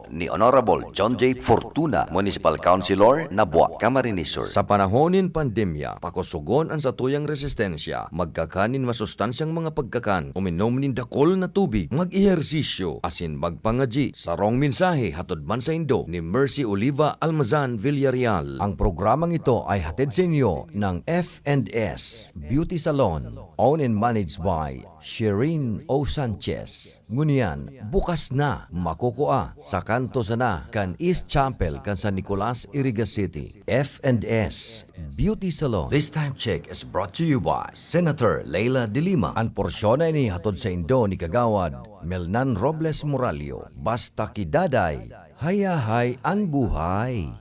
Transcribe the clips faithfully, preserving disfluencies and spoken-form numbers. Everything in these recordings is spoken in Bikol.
ni Honorable John J Fortuna, Municipal Councilor, Nabua, Camarines Sur. Sa panahon nin pandemya, pakosogon an satuyang resistensya, magkakan nin masustansyang mga pagkakan, uminom nin dakul na tubig, mag-ehersisyo, asin magpangadyi. Sarong mensahe hatod man saindo ni Mercy Oliva Almazan Villarreal. Ang programang ito ay hatid sa inyo ng F and S Beauty Salon, owned and managed by Shireen O Sanchez. Ngunyan, bukas na, makukua sa kanto sana kan East Chapel kan San Nicolas, Iriga City. F and S Beauty Salon. This time check is brought to you by Senator Leila de Lima. An porsyon na ini hatod saindo ni Kagawad Melnan Robles Morallo. Basta ki Daday, hayahay an buhay.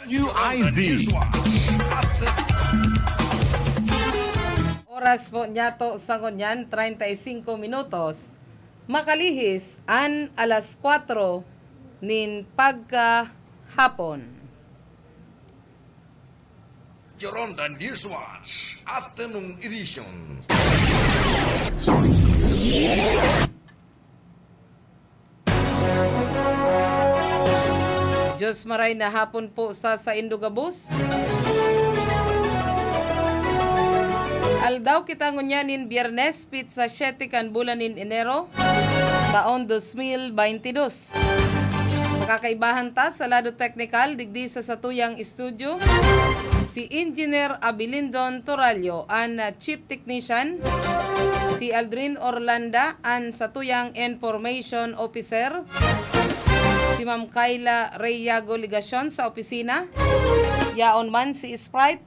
U I Z. Oras po niyato sa ngunyan, treinta y cinco minutos. Makalihis an alas kwatro nin pagkahapon. Joronda Newswatch Afternoon Edition. Diyos maray na hapon po sa saindo gabos. Aldaw kita ngunyan nin Biyernes, pitsa siyete kan bulan nin Enero, taon dos mil baynte dos. Makakaibahan ta sa lado teknikal digdi sa satuyang estudyo, si Engineer Abilindon Torallo, an, ah, Chief Technician, si Aldrin Orlanda, an satuyang Information Officer, si Ma'am Kyla Reyago Legacion sa opisina, yaon man si Sprite,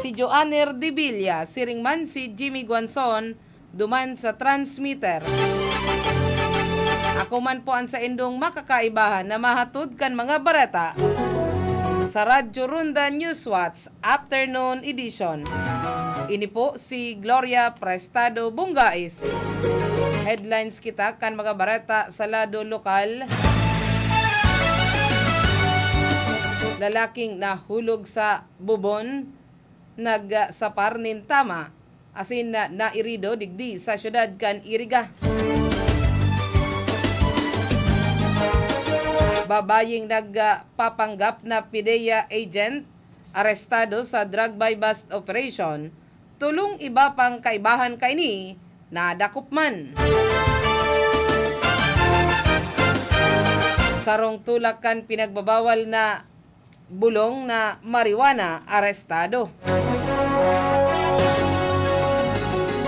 si Joanner Debilla, siring man si Jimmy Guanzon, duman sa transmitter. Ako man po an saindong makakaibahan na mahatod kan mga bareta sa Radyo Ronda Newswatch Afternoon Edition. Ini po si Gloria Prestado Bungais. Headlines kita kan mga bareta sa lado lokal. Lalaking nahulog sa bubon, nagsapar nin tama asin na nairido digdi sa syudad kan Iriga. Babayeng nagpapanggap na PDEA agent, arestado sa drug buy-bust operation, tolong iba pang kaibahan kaini nadakop man. Sarong tulak kan pinagbabawal na bulong na marijuana arestado.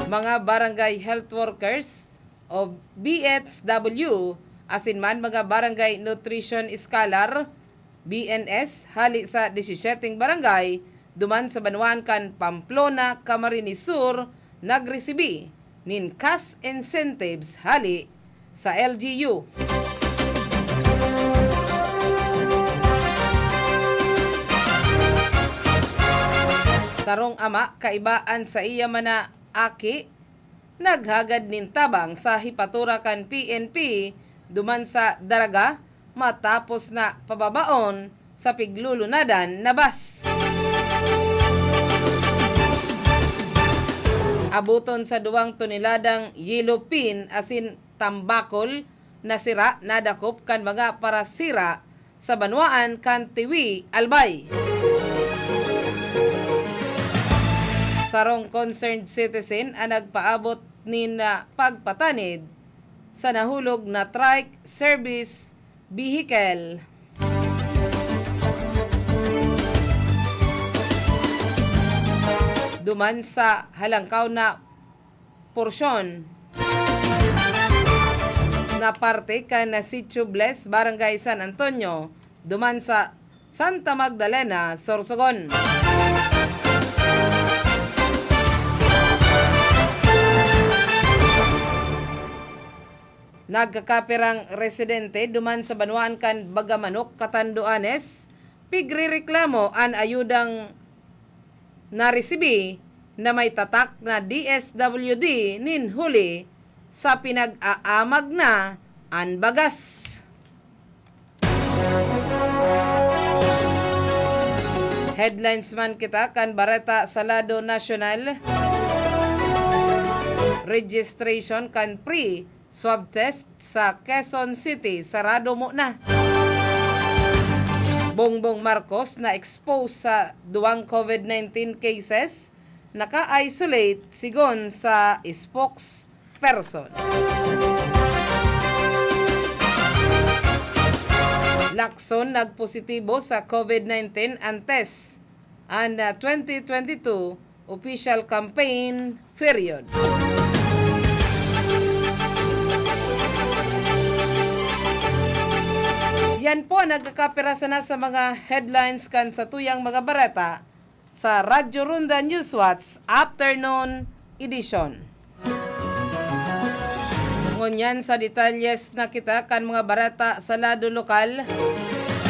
Mga barangay health workers o B H W, asin man mga barangay nutrition scholar, B N S, hali sa disisiyeteng barangay duman sa banwaan kan Pamplona, Camarines Sur, nagresibi nin cash incentives hali sa L G U. Sarong ama, kaiba an saiya man na aki, naghagad nin tabang sa hepatura kan P N P duman sa Daraga, matapos na pababaon sa piglulunadan na bus. Abuton sa duwang toneladang yellow pin asin tambakol na sira nadakop kan mga parasira sa banwaan kan Tiwi, Albay. Sarong concerned citizen an nagpaabot nin, ah, pagpatanid sa nahulog na trike service vehicle duman sa halangkaw na porsyon na parte kan Sitio Bless, Barangay San Antonio, duman sa Santa Magdalena, Sorsogon. Nagkakapirang residente duman sa banwaan kan Bagamanok, Catanduanes, pigrereklamo an ayudang naresibi na may tatak na D S W D nin huli sa pinag-aamag na an bagas. Headlines man kita kan bareta sa lado nasyonal. Registration kan PREE swab test sa Quezon City, sarado mo na. Bongbong Marcos na-expose sa duwang COVID nineteen cases, naka-isolate sigon sa spokesperson. Lacson nagpositibo sa COVID nineteen an test, an, ah, twenty twenty-two official campaign period. Yan po, nagkakapira sana sa mga headlines kan satuyang mga bareta sa Radyo Ronda Newswatch Afternoon Edition. Ngunyan sa detalyes na kita kan mga bareta sa lado lokal,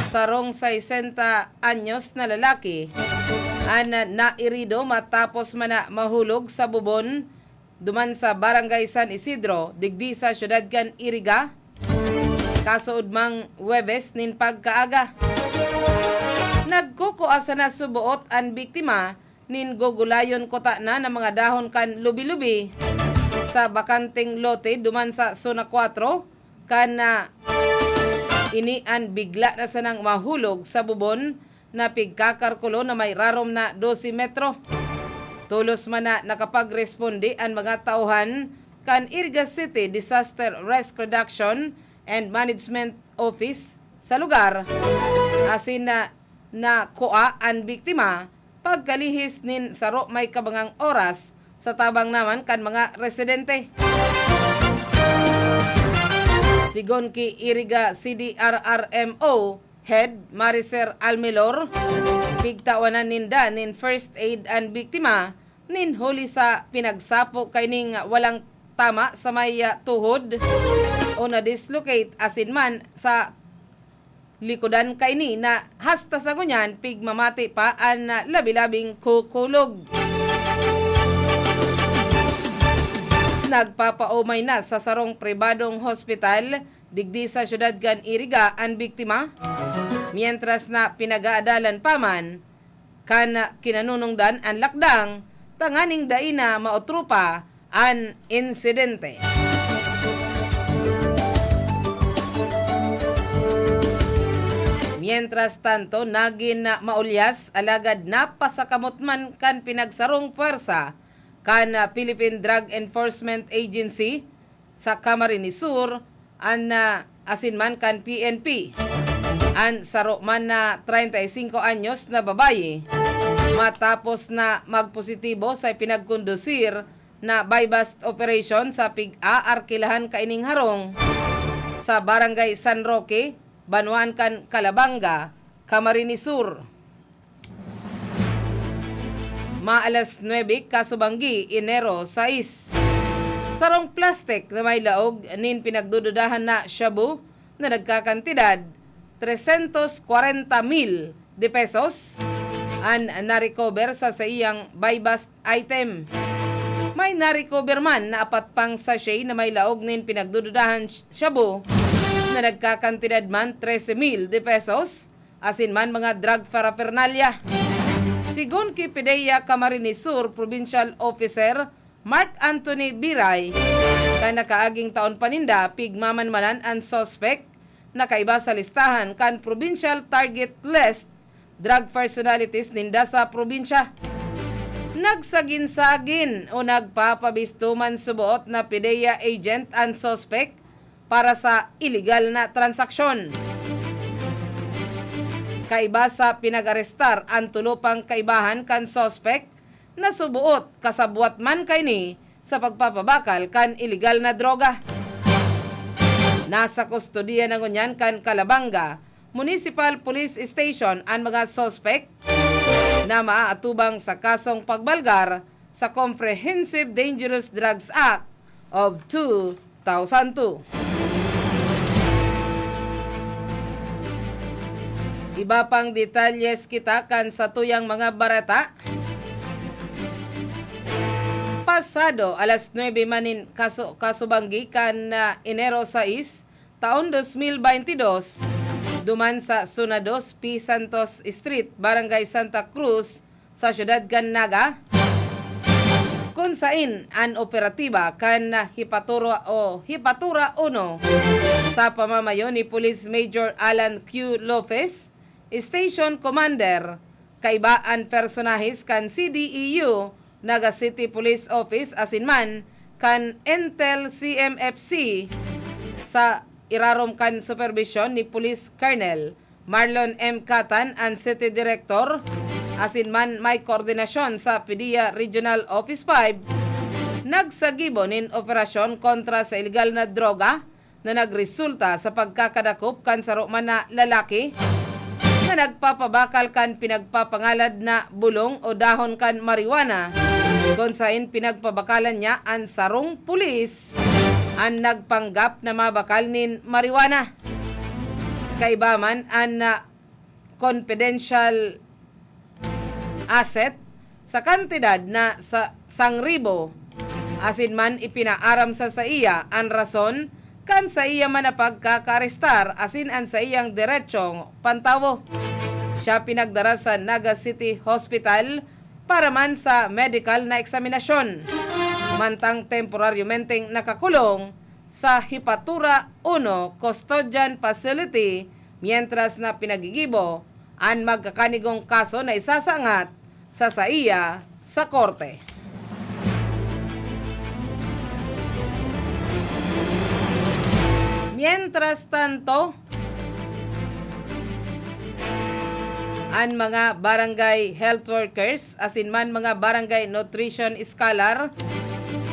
sarong sesenta anyos na lalaki an nairido matapos man na mahulog sa bubon duman sa Barangay San Isidro, digdi sa siyudad kan Iriga, kasuodmang Huwebes nin pagkaaga. Nagkukua sana suboot an biktima nin gugulayon kutana na mga dahon kan lubi-lubi sa bakanteng lote duman sa Zona Cuatro, kan, ah, ini an bigla na sanang mahulog sa bubon na pigkakalkulo na may rarom na dose metro. Tolos man na nakapagresponde an mga tauhan kan Iriga City Disaster Risk Reduction and Management Office sa lugar, asin na nakua an biktima pagkalihis nin saro may kabangang oras sa tabang naman kan mga residente. Sigon ki Iriga C D R R M O Head Mariser Almelor, pigtawanan ninda nin first aid an biktima nin huli sa pinagsapo kaining walang tama sa may, ah, tuhod o na-dislocate asin man sa likodan kaini na hasta sa ngunyan pigmamati pa an, ah, labi-labing kukulog. Nagpapaomay na sa sarong pribadong hospital digdi sa siyudad kan Iriga an biktima, mientras na pinag-aadalan pa man kan kinanunungdan an lakdang tanganing dai na maotro pa an insidente. Mientras tanto, nagin na maulyas alagad napasakamot man kan pinagsarong pwersa kan Philippine Drug Enforcement Agency sa Camarines Sur, an, ah, asin man kan P N P, an saro man na treinta y cinco anyos na babayi, matapos na magpositibo sa ipinagkondusir na buy-bust operation sa pig-aarkilahan kaining harong sa Barangay San Roque, banwaan kan Calabanga, Camarines Sur. Maalas nuebe, Kasubanggi, Enero sais. Sarong plastik na may laog nin pinagdududahan na shabu na nagkakantidad tresyentos kwarenta mil de pesos an na-recover sa saiyang buy-bust item. May na-recover man na apat pang sachet na may laog nin pinagdududahan shabu na nagkakantidad man trese mil de pesos, asin man mga drug paraphernalia. Sigon ki PDEA Camarines Sur Provincial Officer Mark Anthony Biray, kan nakaaging taon pa ninda pigmamanmanan an suspek na kaiba sa listahan kan Provincial Target List drug personalities ninda sa probinsya. Nagsagin-sagin o nagpapabisto man suboot na PDEA agent an suspek para sa iligal na transaksyon. Kaiba sa pinag-arestar an tulo pang kaibahan kan suspek na suboot kasabwat man kaini sa pagpapabakal kan iligal na droga. Nasa kustodiya na ngunyan kan Calabanga Municipal Police Station an mga suspek na maaatubang sa kasong pagbalgar sa Comprehensive Dangerous Drugs Act of two thousand two. Iba pang detalyes kita kan satuyang mga bareta. Pasado alas nuebe man nin kaso-, kasubanggi kan, ah, Enero sais, taon dos mil baynte dos, duman sa Zona dos P Santos Street, Barangay Santa Cruz, sa siyudad kan Naga, kun sain an operatiba kan Hipatura o Hipatura uno sa pamamayo ni Police Major Alan Q. Lopez, Station Commander, kaiba an personahes kan C D E U, Naga City Police Office asin man kan Intel C M F C sa irarom kan superbisyon ni Police Colonel Marlon M. Catan, an City Director, asin man may koordinasyon sa PDEA Regional Office five, nagsagibo nin operasyon kontra sa ilegal na droga na nagresulta sa pagkakadakop kan saro man na lalaki na nagpapabakal kan pinagpapangalad na bulong o dahon kan marijuana, kun sain pinagpabakalan niya an sarong pulis an nagpanggap na mabakal nin marijuana. Kaiba man an, ah, confidential asset sa kantidad na sa sangribo, asin man ipinaaram sa saiya an rason kan saiya man na pagkakaarestar asin an saiyang deretsong pantawo. Siya pinagdara sa Naga City Hospital para man sa medical na eksaminasyon. Mantang temporaryomenteng nakakulong sa Hipatura uno Custodian Facility, mientras na pinagigibo an magkakanigong kaso na isasangat sa saiya sa korte. Mientras tanto, an mga barangay health workers asin man mga barangay nutrition scholar,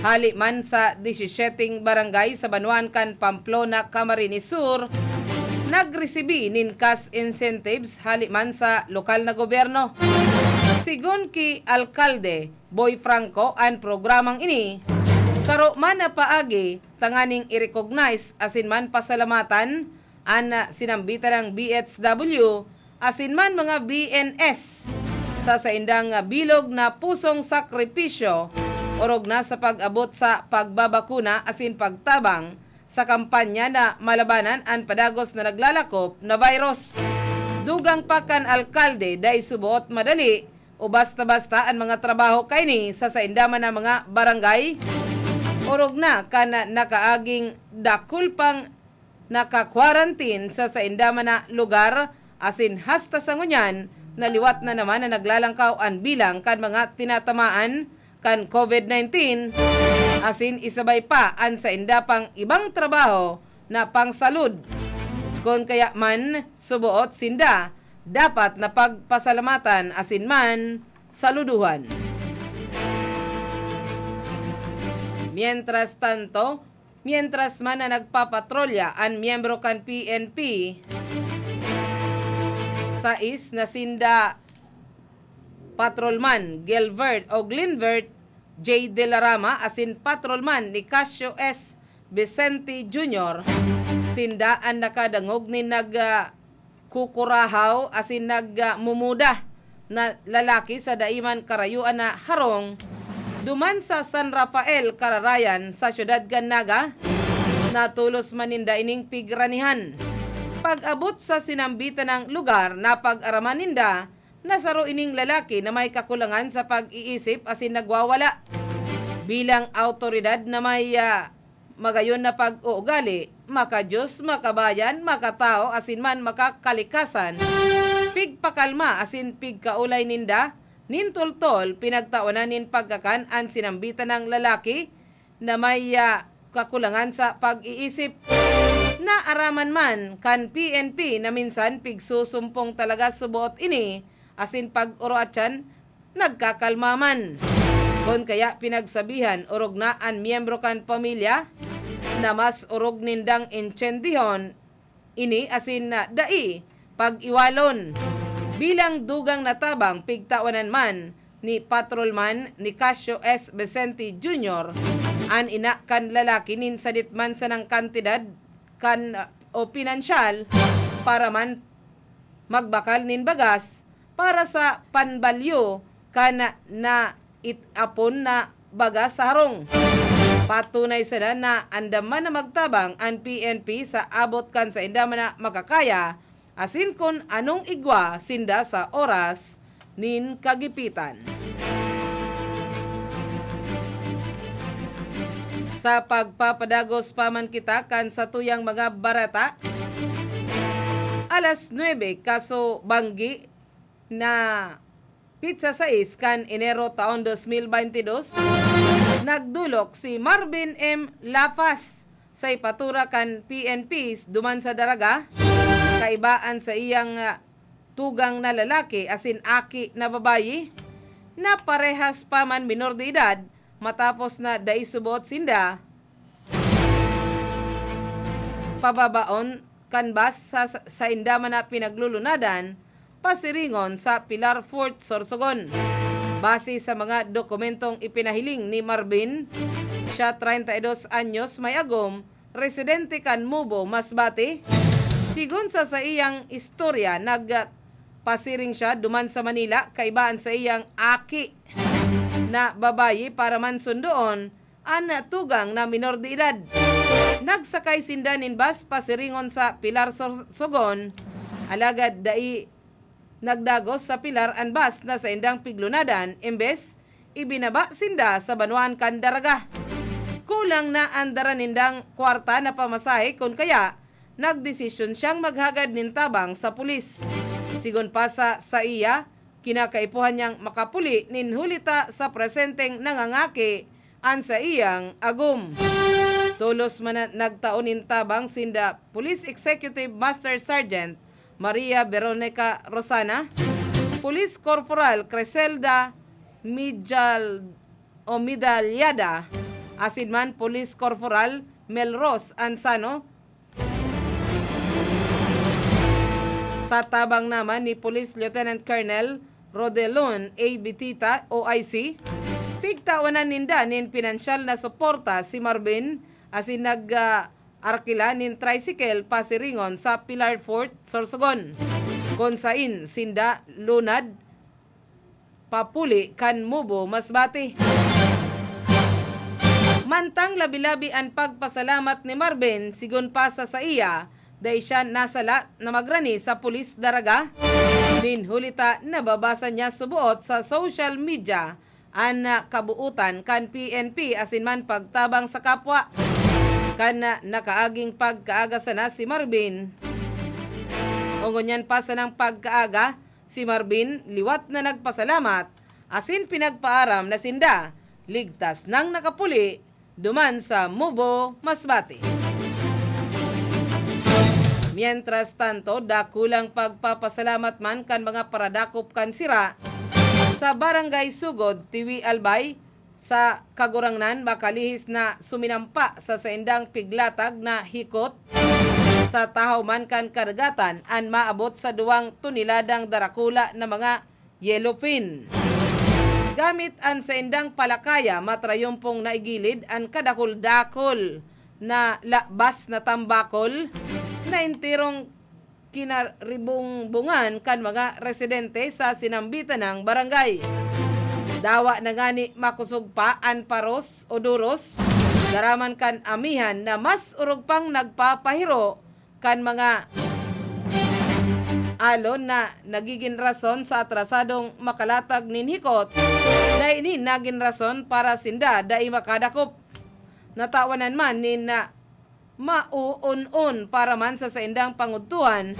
hali man sa disisiyeteng barangay sa banwaan kan Pamplona, Camarines Sur, nagresibi nin cash incentives hali man sa lokal na gobyerno. Sigon ki Alkalde Boy Franco, an programang ini saro man na paagi tanganing i-recognize asin man pasalamatan an, ah, sinambitan ng B H W asin man mga B N S sa saindang, ah, bilog na pusong sakripisyo, orog na sa pag-abot sa pagbabakuna asin pagtabang sa kampanya na malabanan an padagos na naglalakop na virus. Dugang pa kan alkalde, dai suboot madali o basta-basta an mga trabaho kaini sa sainda man na mga barangay, orog na kan nakaaging dakul pang naka-quarantine sa sainda man na lugar, asin hasta sa ngunyan na liwat na naman na naglalangkaw an bilang kan mga tinatamaan kan COVID nineteen, asin isabay pa an sainda pang ibang trabaho na pangsalud. Kun kaya man, suboot sinda dapat na pagpasalamatan asin man saluduhan. Mientras tanto, mientras man na nagpapatrolya an miyembro kan P N P, sais na sinda Patrolman Gilbert o Glinbert J. De la Rama asin Patrolman Nicasio S. Vicente Junior, sinda an nakadangog nin nag, ah, kukurahaw asin nagmumuda na lalaki sa dai man karayuan na harong duman sa San Rafael, Cararayan, sa siyudad kan Naga. Natolos man ninda ining pigranihan. Pag-abot sa sinambitan na lugar, napag-araman ninda na saro ining lalaki na may kakulangan sa pag-iisip asin nagwawala. Bilang awtoridad na may, ah, magayon na pag-uugali, maka-Diyos, makabayan, makatao, asin man makakalikasan, pigpakalma asin pigkaolay ninda nin toltol, pinagtawanan nin pagkakan an sinambitan na lalaki na may, ah, kakulangan sa pag-iisip. Naaraman man kan P N P na minsan pigsusumpong talaga suboot ini asin pag-uruatyan nagkakalma man. Kun kaya pinagsabihan orog na an miyembro kan pamilya na mas orog nindang intsendihon ini asin na dai pag-iwalon. Bilang dugang na tabang, pigtawanan man ni Patrolman Nicasio S. Vicente Junior an ina kan lalaki nin sadit man sanang kantidad kan, o pinansyal para man magbakal nin bagas para sa panbalyo kan na, naitapon na bagas sa harong. Patunay sana na andam man na magtabang an P N P sa abot kan sainda man na makakaya, asin kun anong igwa sinda sa oras nin kagipitan. Sa pagpapadagos pa man kita kan satuyang mga bareta, alas nuebe, kaso banggi na pitsa sais kan Enero taon dos mil baynte dos, nagdolok si Marvin M. Lafas sa ipatura kan P N P duman sa Daraga, kaiba an saiyang, ah, tugang na lalaki asin aki na babayi, na parehas pa man minor de edad, matapos na dai suboot sinda pababaon kan bus sa, sa, sainda man na pinaglulunadan, pasiringon sa Pilar Fort, Sorsogon. Base sa mga dokumentong ipinahiling ni Marvin, siya, treinta y dos anyos, may agom, residente kan Mubo, Masbate. Sigon sa saiyang istorya, nagpasiring siya duman sa Manila, kaiba an saiyang aki na babayi para man sundoon an tugang na minor de edad. Nagsakay sinda nin bus pasiringon sa Pilar, Sor-, Sorsogon, alagad dai nagdagos sa Pilar an bus na saindang piglunadan, imbes ibinaba sinda sa banwaan kan Daraga. Kulang na an dara nindang kwarta na pamasahe, kun kaya nagdesisyon siyang maghagad nin tabang sa pulis. Sigon pa sa saiya, kinakaipuhan niyang makapuli nin huli ta sa presenteng nangangaki an saiyang agom. Tolos man na nagtao nin tabang sinda Police Executive Master Sergeant Maria Veronica Rosana, Police Corporal Criselda Mijal-, o Midalyada, asin man Police Corporal Melrose Ansano. Sa tabang naman ni Police Lieutenant Colonel Rodelon A. Bitita, O I C, pigtawanan ninda nin pinansyal na suporta si Marvin asin nag, ah, arkila nin tricycle pasiringon sa Pilar Fort, Sorsogon, kun sain sinda lunad papuli kan Mubo, Masbate. Mantang labi-labi an pagpasalamat ni Marvin, sigon pa sa saiya, dai siya nasala na magrani sa pulis Daraga. Nin huli ta nababasa niya suboot sa social media an, ah, kabuotan kan P N P asin man pagtabang sa kapwa. Kan, ah, nakaaging pagkaaga sana si Marvin. O ngunyan pa sanang pagkaaga, si Marvin liwat na nagpasalamat asin pinagpaaram na sinda ligtas nang nakapuli duman sa Mubo, Masbate. Mientras tanto, dakulang pagpapasalamat man kan mga paradakop kan sira sa Barangay Sugod, Tiwi, Albay, sa Kagurangnan, makalihis na suminampa sa saindang piglatag na hikot sa tahaw man kan kadagatan an maabot sa duwang toneladang darakula na mga yellowfin. Gamit an saindang palakaya, matrayumpong naigilid an kadakul-dakul na labas na tambakol na enterong kinaribungbungan kan mga residente sa sinambitan nang barangay. Dawa na ngani makosog pa an paros o duros, garaman kan amihan na mas orog pang nagpapahiro kan mga alon na nagigin rason sa atrasadong makalatag nin hikot, dai ini nagin rason para sinda dai makadakop. Natawanan man nin na mauon-on para man sa saindang pangudtuhan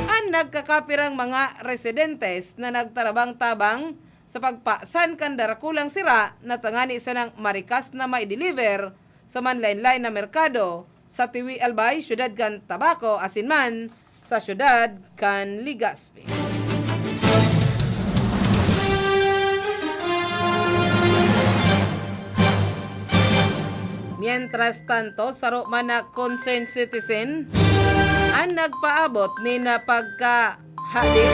an nagkakapirang mga residentes na nagtarabang-tabang sa pagpasan kan darakulang sira na tangani sanang marikas na maideliver sa manlaen-laen na merkado sa Tiwi, Albay, siyudad kan Tabaco, asin man sa siyudad kan Legazpi. Mientras tanto, saro man na concerned citizen an nagpaabot nin pagkahadit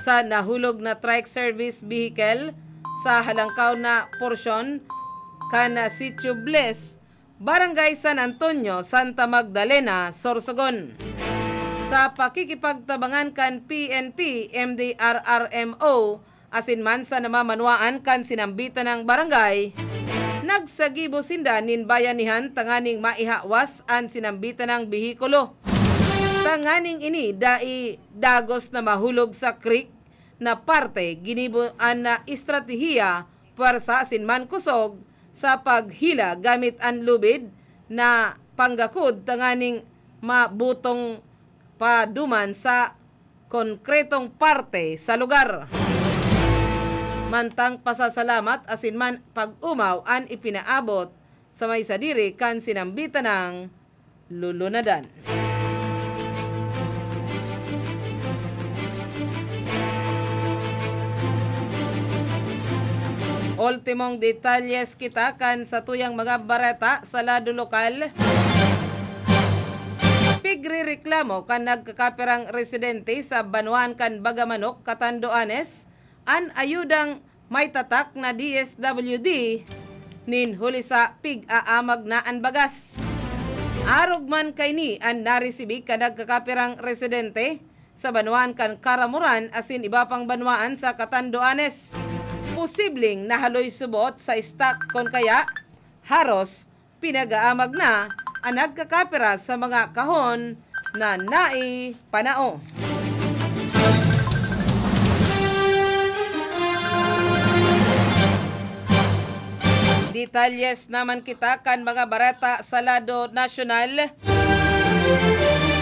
sa nahulog na trike service vehicle sa halangkaw na porsyon kan Sitio Bliss, Barangay San Antonio, Santa Magdalena, Sorsogon. Sa pakikipagtabangan kan P N P, M D R R M O, asin man sa namamanwaan kan sinambitan nang barangay, nagsagibo sinda nin bayanihan tanganing maihawas an sinambitan nang behikulo. Tanganing ini dai dagos na mahulog sa creek na parte, ginibo an, ah, estratehiya, pwersa asin man kusog sa paghila gamit an lubid na panggakod tanganing mabutong pa duman sa konkretong parte sa lugar. Mantang pasasalamat asin man pag-omaw an ipinaabot sa may sadiri kan sinambitan nang lulunadan. Ultimong detalyes kita kan satuyang mga bareta sa lado lokal. Pigrereklamo kan nagkakapirang residente sa banwaan kan Bagamanok, Catanduanes, an ayudang may tatak na D S W D nin huli sa pig-aamag na an bagas. Arog man kaini an naresibi kan nagkakapirang residente sa banwaan kan Caramoran asin iba pang banwaan sa Catanduanes. Posibleng nahaloy subot sa stock kun kaya haros pinag-aamag na an nagkakapira sa mga kahon na naipanao. Detalyes naman kita kan mga bareta sa lado nasyonal.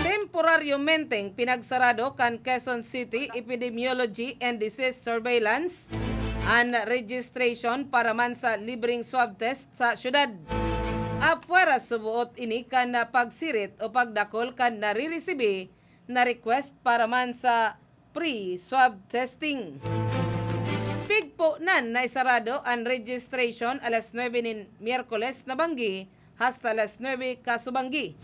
Temporaryomenteng pinagsarado kan Quezon City Epidemiology and Disease Surveillance an registration para man sa libreng swab test sa syudad. Apwera suboot ini kan pagsirit o pagdakul kan nariresibi na request para man sa free swab testing. Pigpo nan naisarado an registration alas nuebe nin Miyerkules na banggi hasta alas nuebe kasubanggi.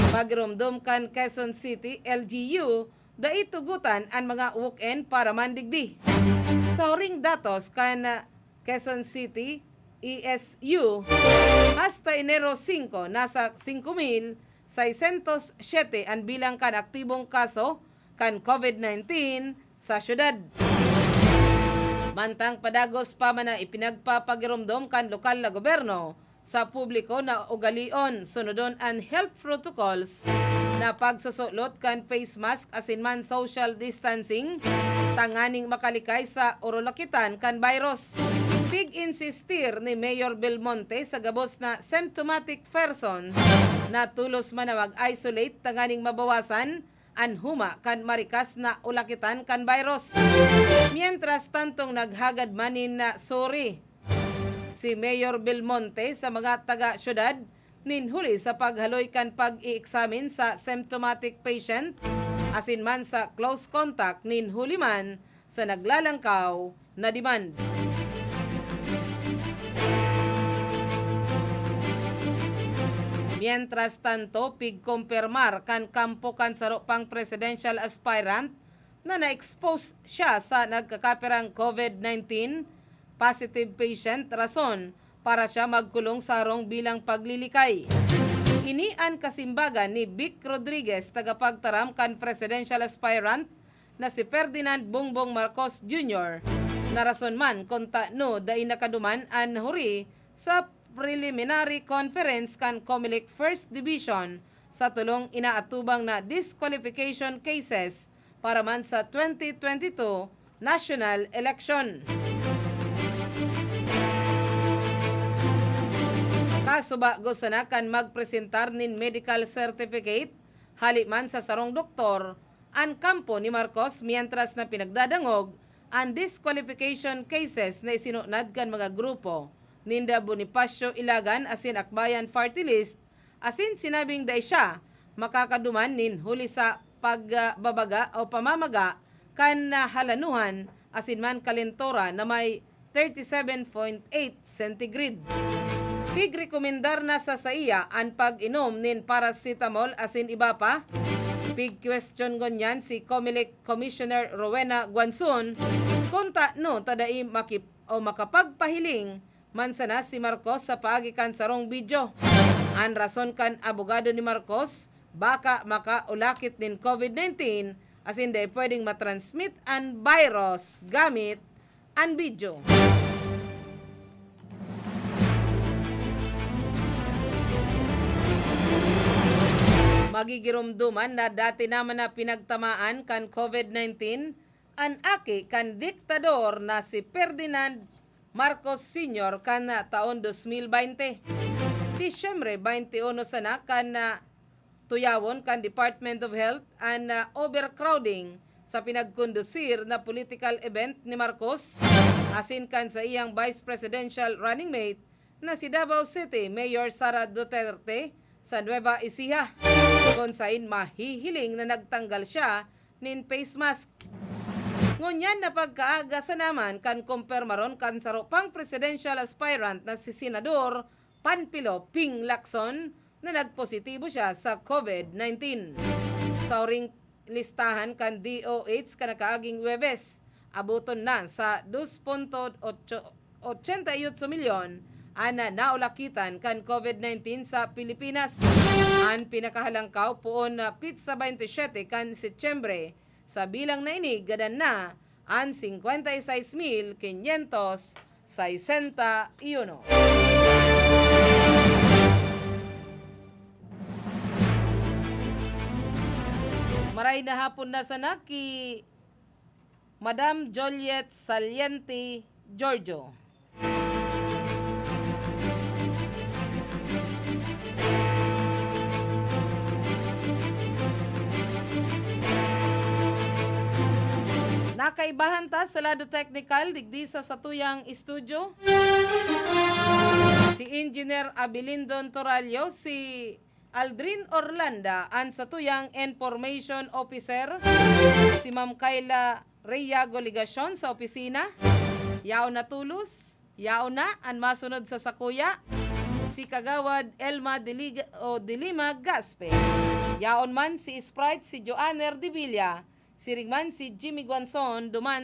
Pagiromdom kan Quezon City L G U, dai tugotan an mga walk-in para man digdi. Sa huring datos kan Quezon City E S U, hasta Enero singko, nasa singko mil seiscentos siyete an bilang kan aktibong kaso kan COVID nineteen sa syudad. Mantang padagos pa man na ipinagpapagiromdom kan lokal na gobyerno sa publiko na ugalion, sunodon an health protocols na pagsusulot kan face mask asin man social distancing tanganing makalikay sa urulakitan kan virus. Pig-insistir ni Mayor Belmonte sa gabos na symptomatic person na tolos man na mag-isolate tanganing mabawasan an huma kan marikas na ulakitan kan virus. Mientras tantong naghagad man nin, ah, sorry si Mayor Belmonte sa mga taga-syudad nin huli sa paghaloy kan pag-i-eksamin sa symptomatic patient asin man sa close contact nin huli man sa naglalangkaw na demand. Mientras tanto, pigkumpirmar kan kampo kan saro pang presidential aspirant na na-expose siya sa nagkakapirang COVID nineteen positive patient, rason para siya magkulong sa harong bilang paglilikay. Ini an kasimbagan ni Vic Rodriguez, tagapagtaram kan presidential aspirant na si Ferdinand Bongbong Marcos Junior, na rason man kun tano dai nakaduman an huri sa preliminary conference kan Comelec First Division sa tolong inaatubang na disqualification cases para man sa twenty twenty-two national election. Kasubago sana kan magpresentar nin medical certificate hali man sa sarong doktor, an kampo ni Marcos, mientras na pinagdadangog an disqualification cases na isinunad kan mga grupo ninda Bonifacio Ilagan asin Akbayan Party List, asin sinabing dai siya makakaduman nin huli sa pagbabaga o pamamaga kan halanuhan asin man kalentura na may thirty-seven point eight centigrade. Pigrekomendar na sa saiya an pag-inom nin paracetamol asin iba pa. Pigkwestiyon ngunyan si Comelec Commissioner Rowena Guanzon kun tano ta dai makip-, o makapagpahiling man sana si Marcos sa paagi kan sarong video. An rason kan abogado ni Marcos, baka makaulakit nin COVID nineteen asin dai pwedeng matransmit an virus gamit an video. Magigiromdoman na dati naman na pinagtamaan kan COVID nineteen an aki kan diktador na si Ferdinand Marcos Senior kan, ah, taon dos mil baynte. Disyembre baynte uno sana kan, ah, tuyawon kan Department of Health an, ah, overcrowding sa pinagkondusir na political event ni Marcos asin kan saiyang vice presidential running mate na si Davao City Mayor Sara Duterte sa Nueva Ecija, kun sain mahihiling na nagtanggal siya nin face mask. Ngunyan na pagkaaga sa naman kan kompermaron kan saro pang presidential aspirant na si Senador Panfilo Ping Lacson na nagpositibo siya sa COVID nineteen. Sa huring listahan kan D O H kan nakaaging Huwebes, aboton na sa dos punto ocho, ochenta y ocho milyon an naulakitan kan COVID nineteen sa Pilipinas. An pinakahalangkaw poon na pitsa baynte siyete kan Setyembre, sa bilang na ini, gadan na an singkwenta y sais mil kinyentos saysenta y uno. Maray na hapon na sana ki Madam Juliet Saliente Giorgio. Nakaibahan ta sa lado teknikal digdi sa satuyang estudyo, si Engineer Abilindon Torallo, si Aldrin Orlanda, an satuyang information officer, si Ma'am Kayla Rhea Goligacion sa opisina. Yaon na tolos, yaon na an masunod sa sakuya, si Kagawad Elma Diliga-, o Dilima Gaspe. Yaon man si Sprite, si Joanner Divilla, siring man si Jimmy Guanzon, duman